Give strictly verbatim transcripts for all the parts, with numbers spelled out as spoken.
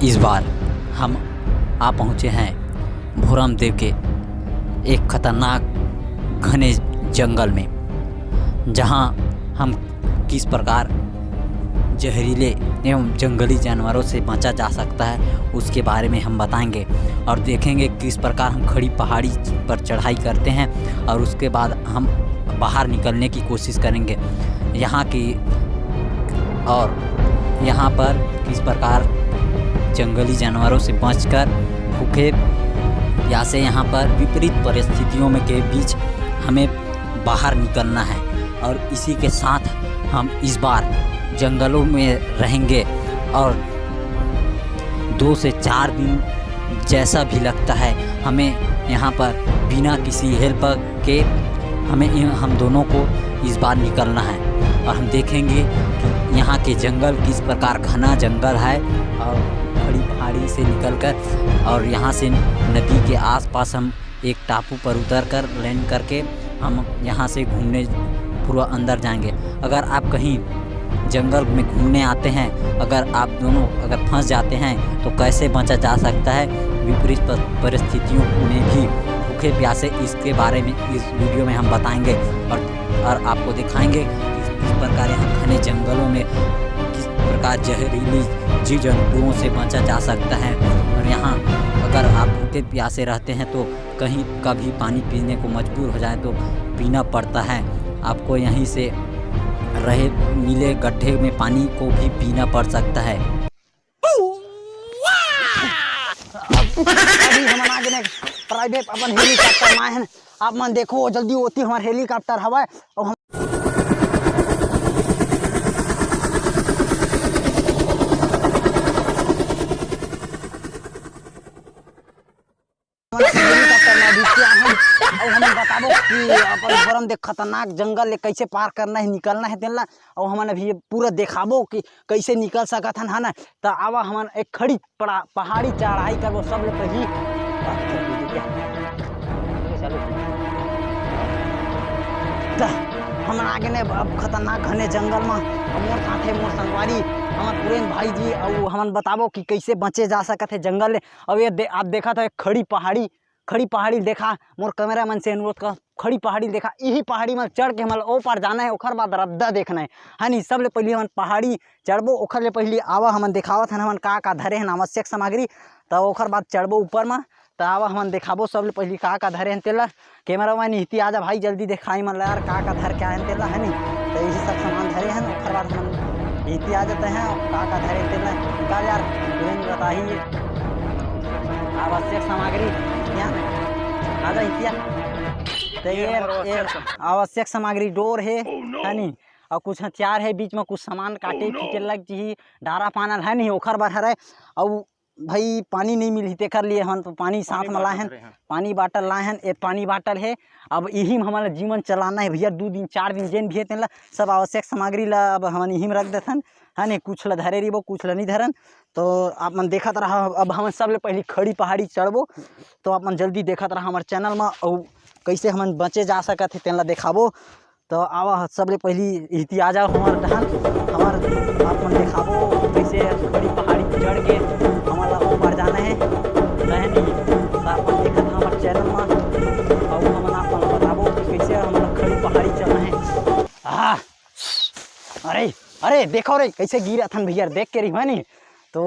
इस बार हम आ पहुँचे हैं भोरम देव के एक खतरनाक घने जंगल में, जहाँ हम किस प्रकार जहरीले एवं जंगली जानवरों से बचा जा सकता है, उसके बारे में हम बताएंगे और देखेंगे किस प्रकार हम खड़ी पहाड़ी पर चढ़ाई करते हैं और उसके बाद हम बाहर निकलने की कोशिश करेंगे यहाँ की, और यहाँ पर किस प्रकार जंगली जानवरों से बचकर भूखे प्यासे यहाँ पर विपरीत परिस्थितियों में के बीच हमें बाहर निकलना है। और इसी के साथ हम इस बार जंगलों में रहेंगे और दो से चार दिन जैसा भी लगता है, हमें यहाँ पर बिना किसी हेल्प के हमें इन, हम दोनों को इस बार निकलना है और हम देखेंगे कि यहाँ के जंगल किस प्रकार घना जंगल है और खड़ी पहाड़ी से निकलकर और यहाँ से नदी के आसपास हम एक टापू पर उतर कर लैंड करके हम यहाँ से घूमने पूरा अंदर जाएंगे। अगर आप कहीं जंगल में घूमने आते हैं, अगर आप दोनों अगर फंस जाते हैं तो कैसे बचा जा सकता है विपरीत प-, परिस्थितियों में भी भूखे प्यासे, इसके बारे में इस वीडियो में हम बताएंगे और, और आपको दिखाएंगे कि किस प्रकार यहाँ घने जंगलों में किस प्रकार जहरीली जीव जंतुओं से बचा जा सकता है। और यहाँ अगर आप भूखे प्यासे रहते हैं तो कहीं कभी पानी पीने को मजबूर हो जाए तो पीना पड़ता है। आपको यहीं से रहे मिले गड्ढे में पानी को भी पीना पड़ सकता है। अभी हमन आ गेन प्राइवेट अपन हेलीकॉप्टर में आए हन। आप मन देखो जल्दी ओती हमर हेलीकॉप्टर हवय अउ हम हेलीकॉप्टर में अभी क्या हम अउ हम बताबो कि अपन भोरम देख खतरनाक जंगल ले कैसे पार करना है, निकलना है तेला। अउ हमन अभी पूरा देखाबो कि कैसे निकल सकत हन, है ना? त आवा हमन एक खड़ी पड़ा पहाड़ी चढ़ाई करबो सबले पहली। त हमन आ गेने अब खतरनाक घने जंगल म। अब मोर साथे मोर संगवारी हमर पुरेन भाई जी अउ हमन बताबो कि कैसे बचे जा सकत हे जंगल ले। अब ये दे, आप देखत हो एक खड़ी पहाड़ी, खड़ी पहाड़ी देखा, मोर कैमरा मन से अनुरोध कर, खड़ी पहाड़ी देखा, इही पहाड़ी म चढ़ के हमन ला ओ पार जाना है, ओखर बाद रद्दा देखना है, है नी? सबले पहली हमन पहाड़ी चढ़बो, ओखर ले पहली आवा हमन देखावत हन हमन का का धरे हन आवश्यक सामग्री, त ओखर बाद चढ़बो ऊपर म। त आवा हमन देखाबो सबले पहली का का धरे हन तेला। कैमरा मैन इहती आ जा भाई, जल्दी देखाई मन ला यार का का धर के आए हन तेला, है नी? त यही सब सामान धरे हन, ओखर बाद हमन इहती आ जाते हैं। का का धरे हन तेला निकाल यार, तुरंत बताही ये आवश्यक सामग्री। यहाँ आ जा इहती आ। त ये ये हमारा आवश्यक ये सामान। आवश्यक सामग्री डोर हे, है नी? अउ कुछ हथियार हे, बीच में कुछ सामान काटे पीटे लग जही, डारा पानल है नी, ओखर बर हरे। अउ भाई पानी नहीं मिलही तेकर लिए हन, तो पानी साथ में लाए हन, पानी बाटल लाए हन, ये पानी बाटल हे। अब इही में हमन ला जीवन चलाना है भैया, दू दिन चार दिन जेन भी हे तेन ला सब आवश्यक सामग्री ला अब हमन इही में रख देथन, है नी? कुछ ला धरे रहिबो, कुछ ला नहीं धरन। तो आप मन देखत रहा, अब हमन सबले पहली खड़ी पहाड़ी चढ़बो, तो आप मन जल्दी देखत रहा हमर चैनल में, अउ कैसे हमन बचे जा सकत हे तेन ला देखाबो। तो आवा सबले पहली इहती आ जाओ हमर डहान, हमर आप मन देखाबो कैसे खड़ी पहाड़ी चढ़ के हमन ला ऊपर जाना है, रहे नहीं। तो आप मन देखत हव हमर चैनल में, अउ हमन आप मन बताबो कि कैसे हमन ला खड़ी पहाड़ी चढ़ना है। आह! अरे, अरे देखो रे कैसे गिरत हन भैया, देख के रही है नी। तो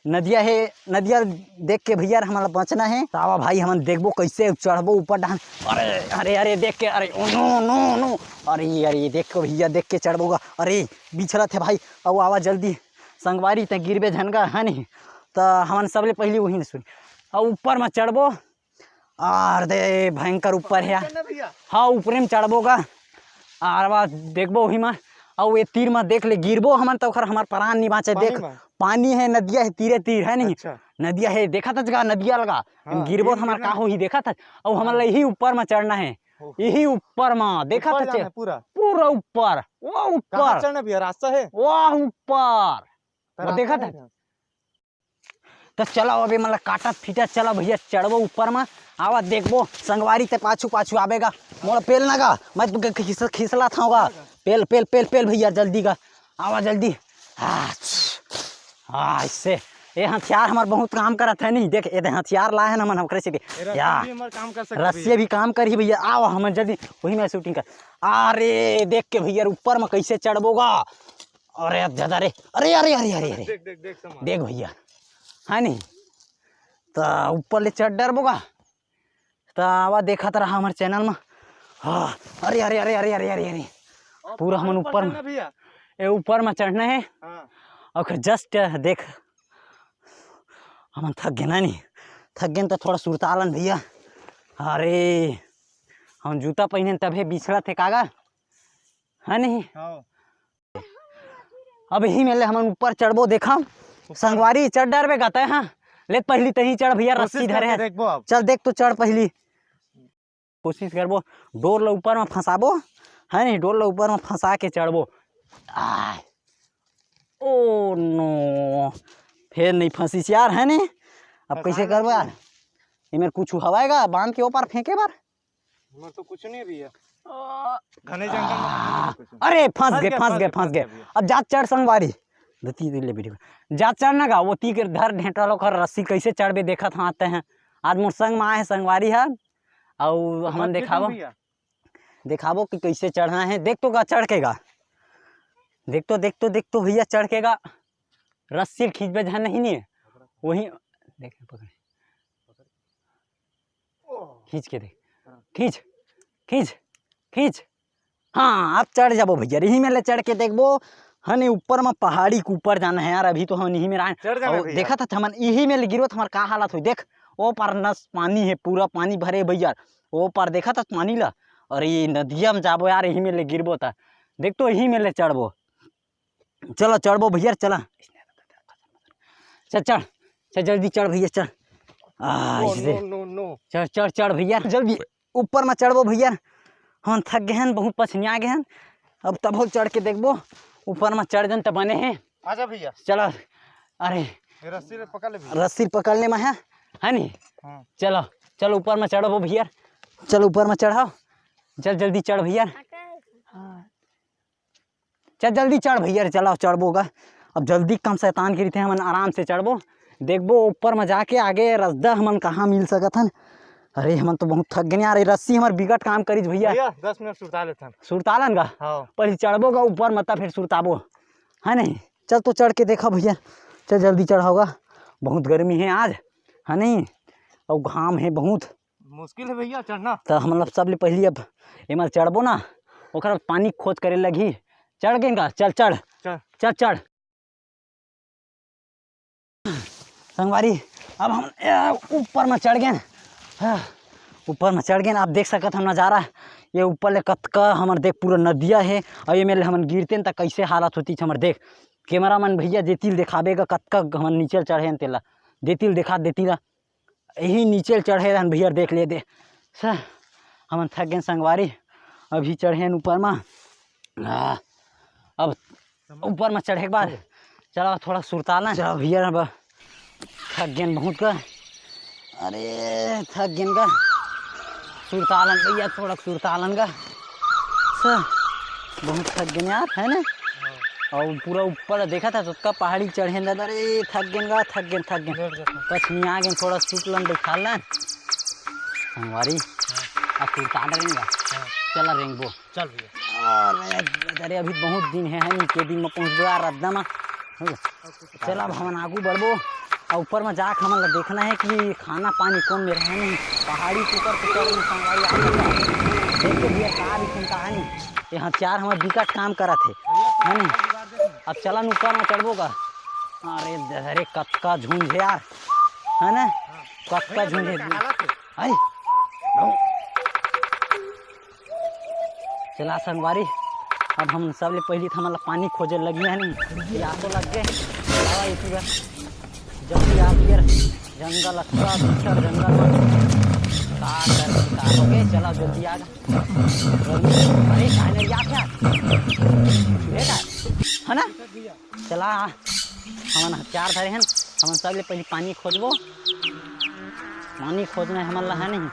नदिया हे, नदिया देख के भैया हमन ला बचना हे। त आवा भाई हमन देखबो कैसे चढ़बो ऊपर डहान। अरे अरे अरे देख के, अरे ओ नो नो नो, अरे अरे देख के भैया देख के चढ़बो गा। अरे बिछलत हे भाई, अउ आवा जल्दी संगवारी, ते गिरबे झन गा, है नहीं? त हमन सबले पहली वही सुन अउ ऊपर में चढ़बो। अरे दे भयंकर ऊपर हे यार। चढ़ना भैया। हाँ ऊपरे में चढ़बो गा। अरे वाह देखबो वही में, अउ ये तीर में देख ले गिरबो हमन त ओखर हमर प्राण नहीं बाँचे। पानी देख में। पानी हे, नदिया हे, तीरे तीर है नहीं। अच्छा। नदिया हे, देखत हच गा नदिया लगा। हाँ, गिरबो ये त हमर गिरना का है। होही देखत हच। अउ हमन ला हाँ। यही ऊपर में चढ़ना हे। ओहो। यही ऊपर में देखत ऊपर हच। जाना है पूरा। पूरा ऊपर, वो कहाँ ऊपर। चढ़ना भैया, रास्ता है? वाह ऊपर। त वो रास्ता देखत है हच। कहाँ? त चला अबे मन ला काटत फिटत चला भैया, चढ़बो ऊपर में। आवा देखबो संगवारी ते पाछू पाछू आबे गा। मोला पेल ना गा, मैं तो ग-, खिस-, खिसला था गा। पेल पेल पेल पेल भैया जल्दी गा, आवा जल्दी। हाँ, हाँ, इससे ए हथियार हमर बहुत काम करत हे नहीं। देख, ए दे हथियार लाए हन हमन, ओकरे से ए रस्सी या। भी हमर काम कर सकत रस्सी भैया। भी काम करही भैया। आओ हमन जल्दी वही में शूटिंग कर। अरे देख के भैया, ऊपर में कैसे चढ़बो गा। अरे दादा रे, अरे, अरे, अरे, अरे, अरे। देख, देख, देख, संभाल। देख भैया, है नहीं? त ऊपर ले चढ़ डरबो गा। त आवा, देखत रहा हमर चैनल में। हाँ, अरे, अरे, अरे, अरे, अरे, अरे, अरे। और पूरा हमन ऊपर ऊपर में। चढ़ना भैया। ए, ऊपर में चढ़ना है। हाँ। और फिर just देख, हमन थक गेन नहीं, थक गेन त थोड़ा सुरतालन भैया। अरे, हम जूता पहिने तभे बिछड़त हे कागा, है नहीं? हाँ। अब यही में ले हमन ऊपर चढ़बो, देखा। ऊपर। संगवारी, चढ़ डरबे गा तैं, हाँ? ले पहली तही चढ़ भैया, कोशिश रस्सी धरे करके है। देखबो अब। चल देख तो, चढ़ पहली। कोशिश करबो, डोर ल ऊपर में फंसाबो, है नहीं? डोर ल ऊपर में फंसा के चढ़बो। आय। ओ नो, फेर नहीं फंसिस यार, है नहीं? अब फंसा कैसे नहीं करबो यार? भैया। एमेर कुछ हवय गा बांध के ओ पार फेंके बर? हमर तो कुछ नहीं भैया। आ, घने जंगल में आ, कुछ नहीं। अरे, फंस फंस गए, गया, फंस फंस गए, गया, फंस फंस गए। गया भैया। अब जा चढ़ संगवारी। दती ले वीडियो। जा चढ़ ना गा, ओती के धर ढेंटा लोकर रस्सी कैसे चढ़बे देखत हाँ आते हैं। आज मोर संग में आए हैं संगवारी ह। अउ हमन बहुत देखाबो। भैया। देखाबो कि कैसे चढ़ना है। देख तो गा चढ़ के गा। देख तो, देख तो, देख तो भैया चढ़ के गा। रस्सी ल खींचबे झन नहीं, नहीं। वही देख, पकड़। खींच के देख। खींच, खींच, खींच। हाँ, अब चढ़ जाबो भैया, यही में ले चढ़ के देखबो। हने ऊपर में पहाड़ी के ऊपर जाना है यार, अभी तो हम यही में रहे। चढ़ जाना अउ भैया। देखत हच हमन यही में ले गिरबो त हमर का हालत होई। देख, ओ पार नस पानी है, पूरा पानी भरे भैया। ओ पार देखत हच पानी ला, अरे ये नदिया में जाबो यार, यही में ले गिरबो त। देख तो यही में ले चढ़बो। चला चढ़बो भैया, चला। चल चढ़, चल जल्दी चढ़ भैया, चढ़। आ, ओ, इससे। नो, नो, नो। चढ़, चढ़, चढ़ भैया, जल्दी। ऊपर में चढ़बो भैया, हम थक गए हैं, बहुत पछनिया गए हैं। अब तब चढ़ के देखबो, ऊपर में चढ़ जन त बने हैं। आजा भैया। चला, अरे। ये रस्सी ले पकड़ ले भैया। रस्सी पकड़ ले में है, है नहीं? हाँ। चलो, चलो ऊपर में चढ़बो भैया, चल ऊपर में चढ़ाओ, चल जल्दी चढ़ भैया। चल जल्दी चढ़ भैया रे, चला चढ़बो गा। अब जल्दी कम शैतान के रीते हमन आराम से चढ़बो, देखबो ऊपर में जाके आगे रसदा हमन कहाँ मिल सकत हन। अरे हमन तो बहुत थक गेन यार, ये रस्सी हमर बिकट काम करिस भैया। भैया, दस मिनट सुरता लेथन। सुरतालन गा? हाँ। पहले चढ़बो गा ऊपर में, तब फिर सुरताबो, है नहीं? चल तो चढ़ के देखा भैया, चल जल्दी चढ़ाओ गा, बहुत गर्मी है आज, है नहीं? और घाम है बहुत। मुश्किल है भैया चढ़ना। त हमन ला सबले पहिली अब एमा चढ़बो ना, ओकर बाद पानी खोज करे लगही। चढ़ गेन गा, चल चढ़। चल। चल चढ़। संगवारी, अब हम, ए, ऊपर में चढ़ गेन। हाँ, ऊपर में चढ़ गेन। आप देख सकत हव नजारा, ये ऊपर ले कतका हमर देख पूरा नदिया हे, अउ ये मेर ले हमन गिरतेन त कइसे हालत होतिस हमर देख। कैमरामैन भैया जेती ल देखाबे गा कतका हमन नीचे ल चढ़ेन तेला, देती ल देखा देती ला। यही नीचे चढ़े रहन भैया, देख ले दे। स-, हमन थक गेन संगवारी, अभी चढ़ेन ऊपर मा। आ, अब ऊपर मा चढ़े के बाद चला थोड़ा सुरतालन। चला भैया, अब थक गेन बहुत का। अरे थक गेन का। सुरतालन भैया, थोड़ा सुरतालन का। स-, बहुत थक गेन यार, है ना? अउ पूरा ऊपर देखत हस, ओतका पहाड़ी चढ़ेन दादा रे, थक गेन गा, थक गेन, थक गेन। लेट जात हन। पछनिया गेन, थोड़ा सुत लन, बैठा लन। संगवारी, हाँ। अब सुरता डरेन गा। हाँ। चला रेंगबो। चल भैया। अरे, अरे, अभी बहुत दिन है, है नी, के दिन में पहुँच गया रद्दा में। हो गया? चला, अब हमन आगू बढ़बो। अउ ऊपर में जाके हमन ला देखना है कि खाना पानी कौन में रहे नहीं। पहाड़ी के ऊपर से चढ़ में संगवारी आ गया। देख के भैया, का भी चिंता है नहीं। ये हथियार हमर बिकट काम करत हे, है नी? अब चलन ऊपर में चढ़बो का। अरे दे रे, कतका झुंझ हे यार, है ना? कतका झुंझ हे। अरे, चला संगवारी, अब हम सबले पहली तो हमन ला पानी खोजे लगी है नी, प्यासो लग गए। चला, ये पूरा जल्दी आ गया, जंगल अच्छा, भीतर जंगल में का कर, का हो गए, चला जल्दी आ। अरे, काहे नहीं आ क्या? देखा, है ना? चला, हमन हथियार धरे हन, हमन सबले पहले पानी खोजबो। पानी खोजना है हमन ला, है नहीं?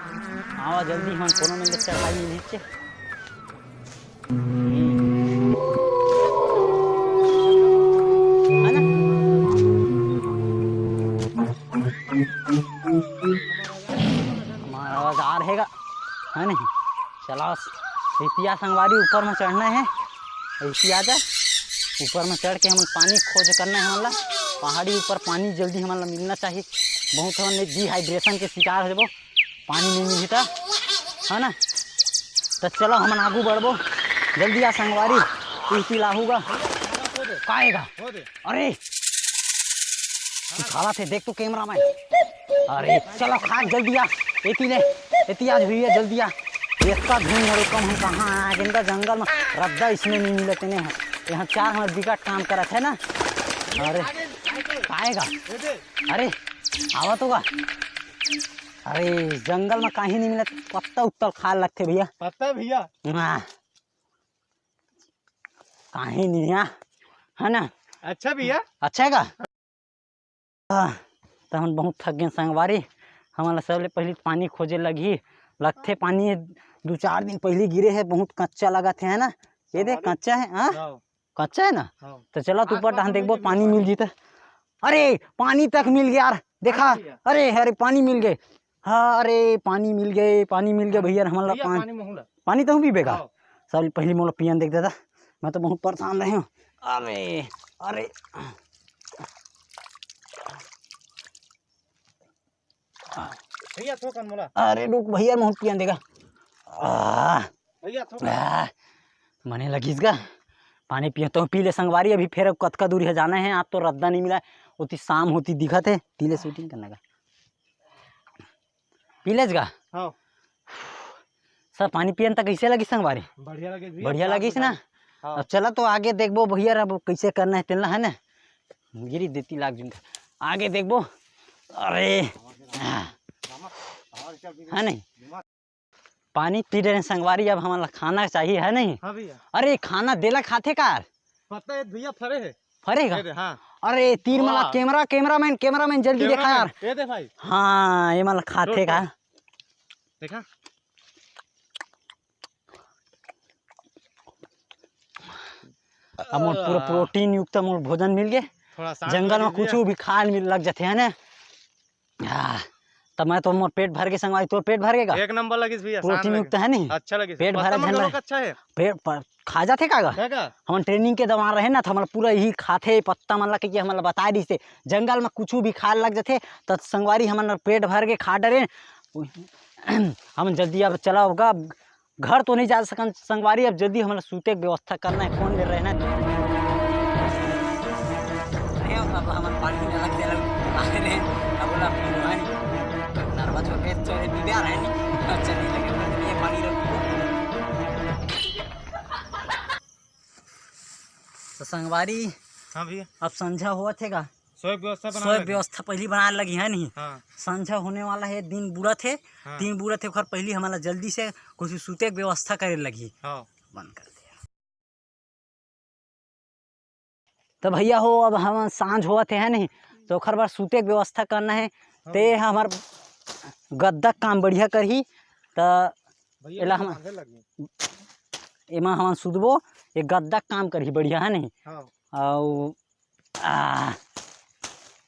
आवा जल्दी, हमन कोनो में ले चढ़ाई नीचे। है ना? हमारा आवाज आ रहेगा, है नहीं? चलाओ, इतिया संगवारी, ऊपर में चढ़ना है। इतिया जा, ऊपर में चढ़ के हमन पानी खोज करना है हमन ला। पहाड़ी ऊपर पानी जल्दी हमन ला मिलना चाहिए। बहुत हमन डिहाइड्रेशन के शिकार हो जाबो, पानी नहीं मिलही त, है ना? तो चलो हमन आगू बढ़बो। जल्दी आ संगवारी, तू इति लाहू गा। काहे गा? अरे, कुछ हालत है, देख तो कैमरा में। अरे चलो खा जल्दी आ, एती ले, एती आज हुई है, जल्दी आ। इतना धुंध है, कम हम कहाँ आ गए इनका जंगल में, रद्दा इसमें नहीं मिले तेने हैं। यहाँ चार हमारे बिकट काम करत है ना। अरे, आएगा। अरे, आवा तो गा। अरे, जंगल में कहीं नहीं मिले, पत्ता उत्तल खा लगते भैया। पत्ता भैया। हाँ। कहीं नहीं है, है ना? अच्छा भैया। अच्छा है का? हाँ, तो हम बहुत थक गए संगवारी। हमन ला सबले पहले पानी खोजे लगही, लगथे पानी। दो चार दिन पहले गिरे है, बहुत कच्चा लगत है, है ना? ये देख, कच्चा है, हाँ? हाँ। कच्चा है ना? हाँ। तो चला तू ऊपर डहान देखबो, पानी मिल जीता। अरे, पानी तक मिल गया यार, देखा। अरे, अरे, पानी मिल गए। हाँ, अरे, पानी मिल गए, पानी मिल गए भैया, हमन ला पानी। पानी तहूँ पीबे का? हाँ। सबले पहले मोला पियन देख दादा, मैं तो बहुत परेशान रहे हूँ। अरे, अरे, भैया थोकन मोला। अरे रुक भैया, मोहन पियन देगा। आ, भैया थोकन। आ, मने लगिस गा। पानी पियो तो पी ले संगवारी, अभी फेर कतका दूरी है जाना है। आज तो रद्दा नहीं मिला, ओती शाम होती दिखत है, पी ले, शूटिंग करने का। पी लेस गा। हाँ। सब पानी पियन त कैसे लगिस संगवारी? बढ़िया लगिस भैया, बढ़िया लगिस ना? हाँ। अब चला तो आगे देखबो भैया, अब कैसे करना है तेला, है ना? गिरी देती लाग जुन आगे देखबो। अरे, है नहीं? पानी पी रहे हैं संगवारी, अब हमन ला खाना चाहिए, है नहीं? हाँ भैया। अरे, खाना देला खाथे का? पता है भैया, फरे है। फरे का? ये दे, हाँ। अरे, तीर मला वाह। कैमरा, कैमरामैन, कैमरामैन, जल्दी देखा यार। ये दे भाई। हाँ, ये मला खाथे का? देखा? अब मोर पूरा आह। प्रोटीन युक्त मोर भोजन मिल गए। थोड़ा सांस जंगल में कुछ भी खाए मिल लग जाते हैं ना। आह, तब मैं तो मोर पेट भर के संगवारी, तोर पेट भर के का? एक नंबर लगिस भैया, प्रोटीन युक्त है नहीं? अच्छा लगिस। पेट भरा झंडा। अच्छा है। पेट पर खा जाते का गा? हमन ट्रेनिंग के दौरान रहे ना, तो हमन पूरा यही खाथे पत्ता मन ला, कहिके हमन ला बता दिस हे। जंगल में कुछ भी खाए लग जाथे, तो संगवारी हमन पेट भर के खा डरे। हमन जल्दी अब चला होगा घर तो नहीं जा सकन संगवारी, अब जल्दी हमन सूते के व्यवस्था करना है, कौन ले रहना है। अरे, अब हमन पानी में लग जाए, आए रहे, अब बोला, "पी लो, है नी?" नरवा छोड़ के चले, पी प्यार है नी? अच्छा, नहीं लगे, ये पानी रख। तो संगवारी, हाँ भैया। अब संझा होवत हे गा? सोए के व्यवस्था बनाए सोए लगी। व्यवस्था पहली बनाए लगी है नहीं? हाँ। संझा होने वाला है, दिन बुड़त है, हाँ। दिन बुड़त है, ओखर पहली हमन ला जल्दी से कुछ सूते के व्यवस्था करे लगी। हाँ। बंद कर दे। तो भैया हो, अब हमन सांझ होवत हे, है नहीं? तो ओखर बर सूते के व्यवस्था करना है। हाँ ते भैया। हमर गद्दा काम बढ़िया करही, त भैया एला हम बांधे लगी। एमा हमन सुतबो, ये गद्दा काम करही बढ़िया, है नहीं? हाँ। अउ, आ,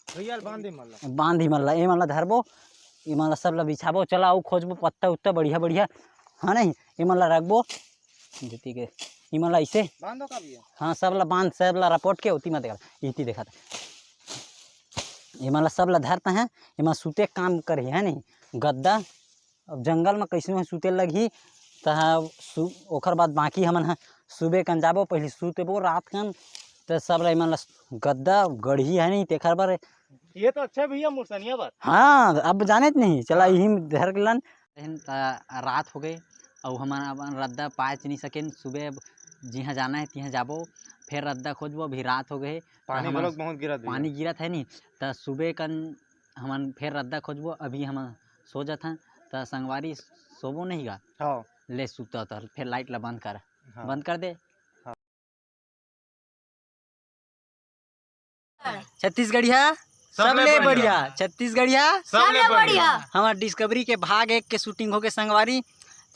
भैया, बांध दे मन ला। बांध ही मन ला, ए मन ला धरबो, ए मन ला सब ला बिछाबो, चला अउ खोजबो पत्ता उत्ता बढ़िया बढ़िया, हाँ नहीं? ए मन ला रखबो, जति के, ए मन ला ऐसे। बांध दो का भैया? हाँ, सब ला बांध, सब ला रपोट के ओती मत देखा, इति देखा था। ए मन ला सब ला धरता है, ए मन सूते काम करही, है नहीं? गद्दा अब जंगल म कइसनो हे सुते लगही, त सु-, ओखर बाद बाकी हमन ह सुबे कन जाबो, पहिली सुतबो रात कन, त सब ल एमन ल गद्दा गढ़ही है नहीं, तेखर बर। ये तो अच्छा भैया, मुरसनिया बर। हाँ, अब जाने च नहीं, चला हाँ। इही म धर के लन। तहन त रात हो गए, अउ हमन अपन रद्दा पाए च नहीं सकेन। सुबे अब जिहाँ जाना है, तिहाँ जाबो, फेर रद्दा खोजबो। अभी रात हो गए, त पानी हमन घलोक बहुत गिरत भैया। पानी गिरत है नहीं, त सुबे कन हमन फेर रद्दा खोजबो। अभी हमन सो जथन, त संगवारी सोबो नहीं गा। हाँ। ले सुता त फेर लाइट ला बंद कर। हाँ। बंद कर दे। हाँ। छत्तीसगढ़िया सबले सबले बढ़िया। बढ़िया। छत्तीसगढ़िया सबले सबले बढ़िया। बढ़िया। हमार डिस्कवरी के भाग एक के शूटिंग होगे संगवारी।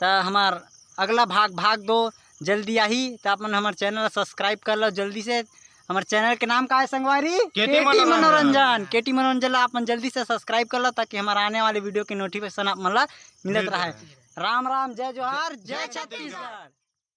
त हमार अगला भाग, भाग दो जल्दी आही। त आप मन हमार चैनल ला सब्सक्राइब कर लो जल्दी से। हमर चैनल के नाम का है संगवारी? केटी केटी मनोरंजन। मनोरंजन। केटी मनोरंजन ला आप मन जल्दी से सब्सक्राइब कर लो, ताकि हमारा आने वाले वीडियो के नोटिफिकेशन आप मन ला मिलत मिलत रहे। रहे। राम राम, जय जोहार, जय जय छत्तीसगढ़। छत्तीसगढ़।